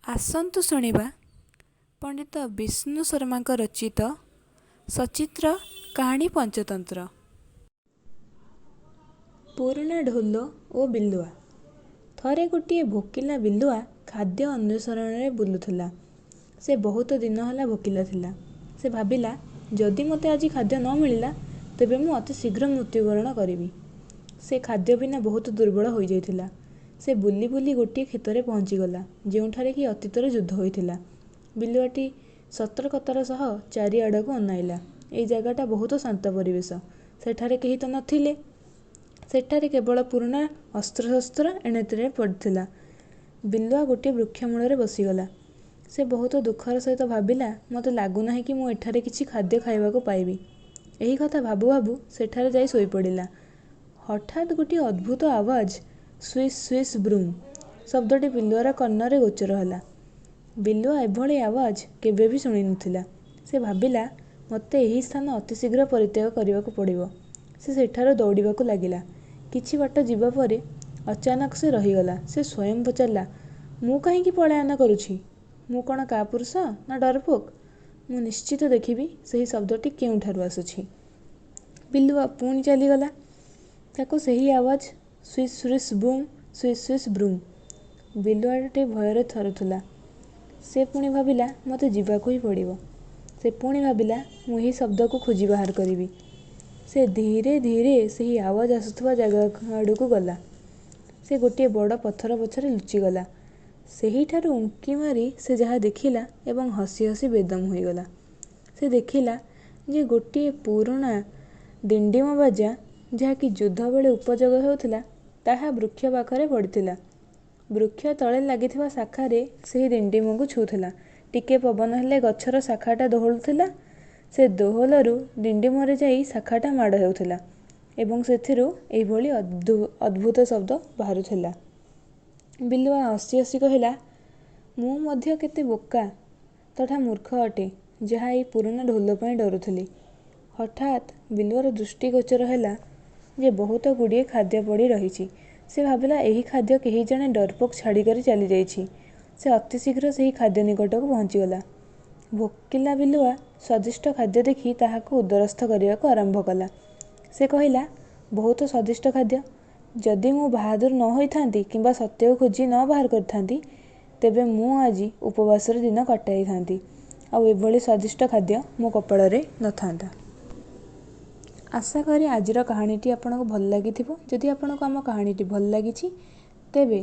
ଆସନ୍ତୁ ଶୁଣିବା ପଣ୍ଡିତ ବିଷ୍ଣୁ ଶର୍ମାଙ୍କ ରଚିତ ସଚିତ୍ର କାହାଣୀ ପଞ୍ଚତନ୍ତ୍ର। ପୁରୁଣା ଢୋଲ ଓ ବିଲୁଆ। ଥରେ ଗୋଟିଏ ଭୋକିଲା ବିଲୁଆ ଖାଦ୍ୟ ଅନ୍ୱେଷଣରେ ବୁଲୁଥିଲା। ସେ ବହୁତ ଦିନ ହେଲା ଭୋକିଲା ଥିଲା। ସେ ଭାବିଲା, ଯଦି ମୋତେ ଆଜି ଖାଦ୍ୟ ନ ମିଳିଲା, ତେବେ ମୁଁ ଅତି ଶୀଘ୍ର ମୃତ୍ୟୁବରଣ କରିବି। ସେ ଖାଦ୍ୟ ବିନା ବହୁତ ଦୁର୍ବଳ ହୋଇଯାଇଥିଲା। ସେ ବୁଲି ବୁଲି ଗୋଟିଏ କ୍ଷେତରେ ପହଞ୍ଚିଗଲା, ଯେଉଁଠାରେ କି ଅତୀତରେ ଯୁଦ୍ଧ ହୋଇଥିଲା। ବିଲୁଆଟି ସତର୍କତାର ସହ ଚାରିଆଡ଼କୁ ଅନାଇଲା। ଏଇ ଜାଗାଟା ବହୁତ ଶାନ୍ତ ପରିବେଶ। ସେଠାରେ କେହି ତ ନଥିଲେ। ସେଠାରେ କେବଳ ପୁରୁଣା ଅସ୍ତ୍ରଶସ୍ତ୍ର ଏଣେତେଣେ ପଡ଼ିଥିଲା। ବିଲୁଆ ଗୋଟିଏ ବୃକ୍ଷ ମୂଳରେ ବସିଗଲା। ସେ ବହୁତ ଦୁଃଖର ସହିତ ଭାବିଲା, ମୋତେ ଲାଗୁନାହିଁ କି ମୁଁ ଏଠାରେ କିଛି ଖାଦ୍ୟ ଖାଇବାକୁ ପାଇବି। ଏହି କଥା ଭାବୁ ଭାବୁ ସେଠାରେ ଯାଇ ଶୋଇପଡ଼ିଲା। ହଠାତ୍ ଗୋଟିଏ ଅଦ୍ଭୁତ ଆୱାଜ, ସ୍ୱିସ୍ ସ୍ୱିସ୍ ବ୍ରୁମ୍ ଶବ୍ଦଟି ବିଲୁଆର କର୍ଣ୍ଣରେ ଗୋଚର ହେଲା। ବିଲୁଆ ଏଭଳି ଆୱାଜ କେବେ ବି ଶୁଣିନଥିଲା। ସେ ଭାବିଲା, ମୋତେ ଏହି ସ୍ଥାନ ଅତି ଶୀଘ୍ର ପରିତ୍ୟାଗ କରିବାକୁ ପଡ଼ିବ। ସେ ସେଠାରୁ ଦୌଡ଼ିବାକୁ ଲାଗିଲା। କିଛି ବାଟ ଯିବା ପରେ ଅଚାନକ ସେ ରହିଗଲା। ସେ ସ୍ୱୟଂ ପଚାରିଲା, ମୁଁ କାହିଁକି ପଳାୟନ କରୁଛି? ମୁଁ କ'ଣ କାପୁରୁଷ ନା ଡରପୋକ? ମୁଁ ନିଶ୍ଚିତ ଦେଖିବି ସେହି ଶବ୍ଦଟି କେଉଁଠାରୁ ଆସୁଛି। ବିଲୁଆ ପୁଣି ଚାଲିଗଲା। ତାକୁ ସେହି ଆୱାଜ, swish swish boom, swish swish vroom. ବିଲୁଆଟି ଭୟରେ ଥରୁଥିଲା। ସେ ପୁଣି ଭାବିଲା, ମୋତେ ଯିବାକୁ ହିଁ ପଡ଼ିବ। ସେ ପୁଣି ଭାବିଲା, ମୁଁ ଏହି ଶବ୍ଦକୁ ଖୋଜି ବାହାର କରିବି। ସେ ଧୀରେ ଧୀରେ ସେହି ଆୱାଜ ଆସୁଥିବା ଜାଗା ଆଡ଼କୁ ଗଲା। ସେ ଗୋଟିଏ ବଡ଼ ପଥର ପଛରେ ଲୁଚିଗଲା। ସେହିଠାରୁ ଉଙ୍କି ମାରି ସେ ଯାହା ଦେଖିଲା ଏବଂ ହସି ହସି ବେଦମ ହୋଇଗଲା। ସେ ଦେଖିଲା ଯେ ଗୋଟିଏ ପୁରୁଣା ଡିଣ୍ଡିମ ବାଜା, ଯାହାକି ଯୁଦ୍ଧ ବେଳେ ଉପଯୋଗ ହେଉଥିଲା, ତାହା ବୃକ୍ଷ ପାଖରେ ପଡ଼ିଥିଲା। ବୃକ୍ଷ ତଳେ ଲାଗିଥିବା ଶାଖାରେ ସେହି ଡିଣ୍ଡିମକୁ ଛୁଉଁଥିଲା। ଟିକେ ପବନ ହେଲେ ଗଛର ଶାଖାଟା ଦୋହଲୁଥିଲା। ସେ ଦୋହଲରୁ ଡିଣ୍ଡିମରେ ଯାଇ ଶାଖାଟା ମାଡ଼ ହେଉଥିଲା ଏବଂ ସେଥିରୁ ଏହିଭଳି ଅଦ୍ଭୁତ ଶବ୍ଦ ବାହାରୁଥିଲା। ବିଲୁଆ ହସି ହସି କହିଲା, ମୁଁ ମଧ୍ୟ କେତେ ବୋକା ତଥା ମୂର୍ଖ ଅଟେ, ଯାହା ଏହି ପୁରୁଣା ଢୋଲ ପାଇଁ ଡରୁଥିଲି। ହଠାତ୍ ବିଲୁଆର ଦୃଷ୍ଟିଗୋଚର ହେଲା ଯେ ବହୁତ ଗୁଡ଼ିଏ ଖାଦ୍ୟ ପଡ଼ି ରହିଛି। ସେ ଭାବିଲା, ଏହି ଖାଦ୍ୟ କେହି ଜଣେ ଡରପୋକ ଛାଡ଼ିକରି ଚାଲିଯାଇଛି। ସେ ଅତି ଶୀଘ୍ର ସେହି ଖାଦ୍ୟ ନିକଟକୁ ପହଞ୍ଚିଗଲା। ଭୋକିଲା ବିଲୁଆ ସ୍ୱାଦିଷ୍ଟ ଖାଦ୍ୟ ଦେଖି ତାହାକୁ ଉଦରସ୍ଥ କରିବାକୁ ଆରମ୍ଭ କଲା। ସେ କହିଲା, ବହୁତ ସ୍ୱାଦିଷ୍ଟ ଖାଦ୍ୟ। ଯଦି ମୁଁ ବାହାଦୁର ନ ହୋଇଥାନ୍ତି କିମ୍ବା ସତ୍ୟକୁ ଖୋଜି ନ ବାହାର କରିଥାନ୍ତି, ତେବେ ମୁଁ ଆଜି ଉପବାସରେ ଦିନ କଟାଇଥାନ୍ତି ଆଉ ଏଭଳି ସ୍ୱାଦିଷ୍ଟ ଖାଦ୍ୟ ମୋ କପାଳରେ ନଥାନ୍ତା। ଆଶା କରେ ଆଜିର କାହାଣୀଟି ଆପଣଙ୍କୁ ଭଲ ଲାଗିଥିବ। ଯଦି ଆପଣଙ୍କୁ ଆମ କାହାଣୀଟି ଭଲ ଲାଗିଛି, ତେବେ